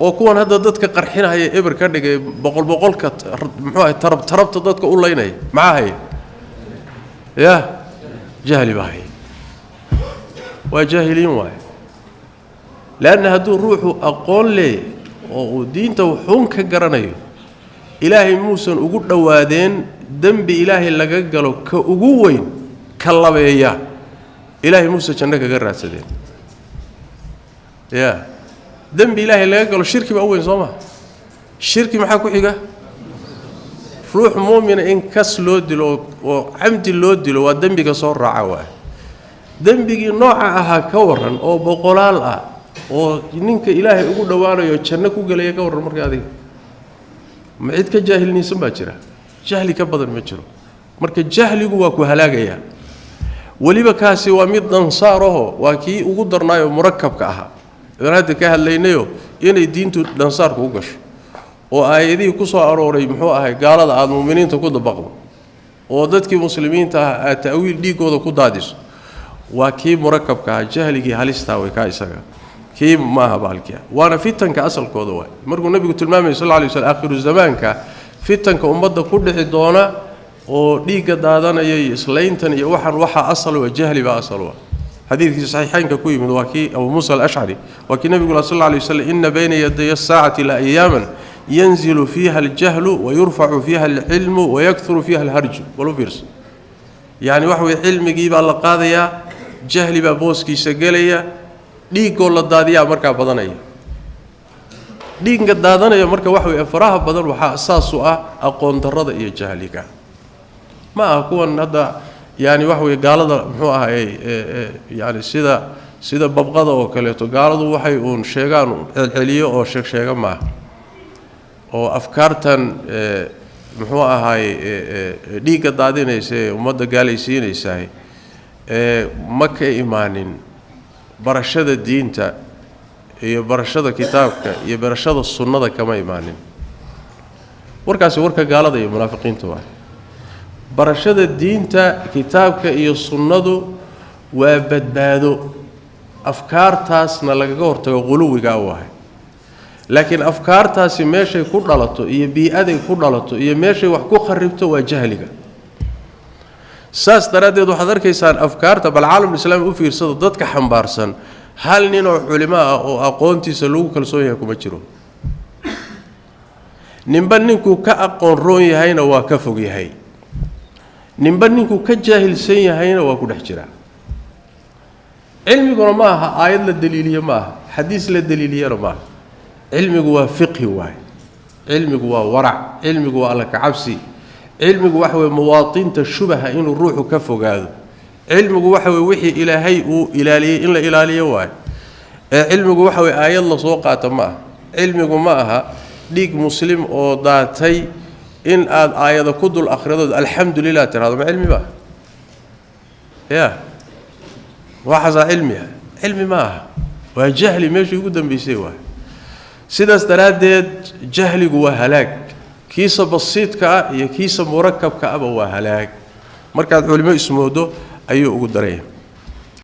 Oo kuwan hadda dadka qarxinaya, eber ka dhigay, boqol boqolka, muxuu ahay, tarab tarabta dadka u laynaya, maxaa haya? Ya jahli baa haya, waa jaahiliin waaye. Leanna hadduu ruuxu aqoon leeyahay oo uu diinta wuxuun ka garanayo, Ilaahay muusan ugu dhowaadeen dembi Ilaahay laga galo ka ugu weyn ka labeeya, Ilaahay muuse janno kaga raadsadeen. Ya dembi Ilaahay laga galo, shirki baa u weyn, soo ma? Shirki maxaa ku xiga? Ruux muumina in kas loo dilo oo camdi loo dilo waa dembiga soo raaca. Waay dembigii nooca ahaa ka warran oo boqolaal ah oo ninka Ilaahay ugu dhowaanayo janno ku gelaya, ka warran? Marka adiga ma cid ka jaahilniisan baa jira? Jahli ka badan ma jiro. Marka jahligu waa ku halaagayaa. Weliba kaasi waa mid dhansaaraho, waa kii ugu darnaayoo murakabka ahaa aan hadda ka hadlaynayo, inay diintu dhansaarku u gasho oo aayadihii ku soo arooray, muxuu ahay, gaalada aada muuminiinta ku dabaqdo oo dadkii muslimiinta ah aad ta'wiil dhiigooda ku daadiso. Waa kii murakabka ahaa, jahligii halistaa way kaa isaga kii maaha baalkia, waana fitanka asalkooda waay. Markuu Nebigu tilmaamaya sal lla lay slam aakhiru zamaanka fitanka ummadda ku dhici doona oo dhiigga daadanaya iyo islayntan iyo waxaan, waxaa asal waa jahli baa asal waa. Xadiidkii saxiixaynka ku yimid waa kii Abu Muusa Alashcari, waa kii Nebigu sal alla lay waslm: "Ina bayna yaday asaacati la ayaaman yanzilu fiiha aljahlu wayurfacu fiiha alcilmu wayakhuru fiiha alharju." Bal u fiirso, yacni waxa weye cilmigii baa la qaadayaa, jahli baa booskiisa gelaya, dhiiggoo la daadiyaa markaa badanaya. Dhiigga daadanaya marka waxa weye faraha badan waxaa asaasu ah aqoon darrada iyo jahliga. Ma aha kuwan hadda, yaani waxa weye, gaalada, muxuu ahaayey, yani sida babqada oo kaleeto, gaaladu waxay uun sheegaan celceliyo oo sheeg sheega maaha, oo afkaartan, muxuu ahaayey, dhiigga daadinaysa ee ummadda gaalaysiinaysahay ma ka imaanin barashada diinta iyo barashada kitaabka iyo barashada sunnada, kama imaanin warkaasi. Warka gaalada iyo munaafiqiinta waay. Barashada diinta, kitaabka iyo sunnadu waa badbaado afkaartaasna lagaga hortago quluwigaa u ahay. Laakiin afkaartaasi meeshay ku dhalato iyo bii-aday ku dhalato iyo meeshay wax ku kharibto waa jahliga. Saas daraaddeed waxaad arkaysaan afkaarta, bal caalamul islaami u fiirsado, dadka xambaarsan hal nin oo culimo ah oo aqoontiisa lagu kalsoon yahay kuma jiro. Ninba ninkuu ka aqoon roon yahayna waa ka fog yahay, ninba ninkuu ka jaahilsan yahayna waa ku dhex jiraa. Cilmiguna ma aha aayad la daliiliye, ma aha xadiis la daliiliyana ma aha. Cilmigu waa fiqhi waay, cilmigu waa warac, cilmigu waa alla kacabsi, cilmigu waxa weye muwaatinta shubaha inuu ruuxu ka fogaado, cilmigu waxa weye wixii Ilaahay uu ilaaliyey in la ilaaliyo waayo. Ee cilmigu waxa weye aayad lasoo qaata ma aha. Cilmigu ma aha dhiig muslim oo daatay in aad aayada ku dul akhridood "alxamdu lilah" tirahdo. Ma cilmi maaha? Ya waxaasaa cilmi ah? Cilmi ma aha, waa jahli meeshii ugu dambeysay waay. Sidaas daraaddeed jahligu waa halaag, kiisa basiidka ah iyo kiisa murakabka ahba waa halaag. Markaad culimo ismoodo ayuu ugu daraya.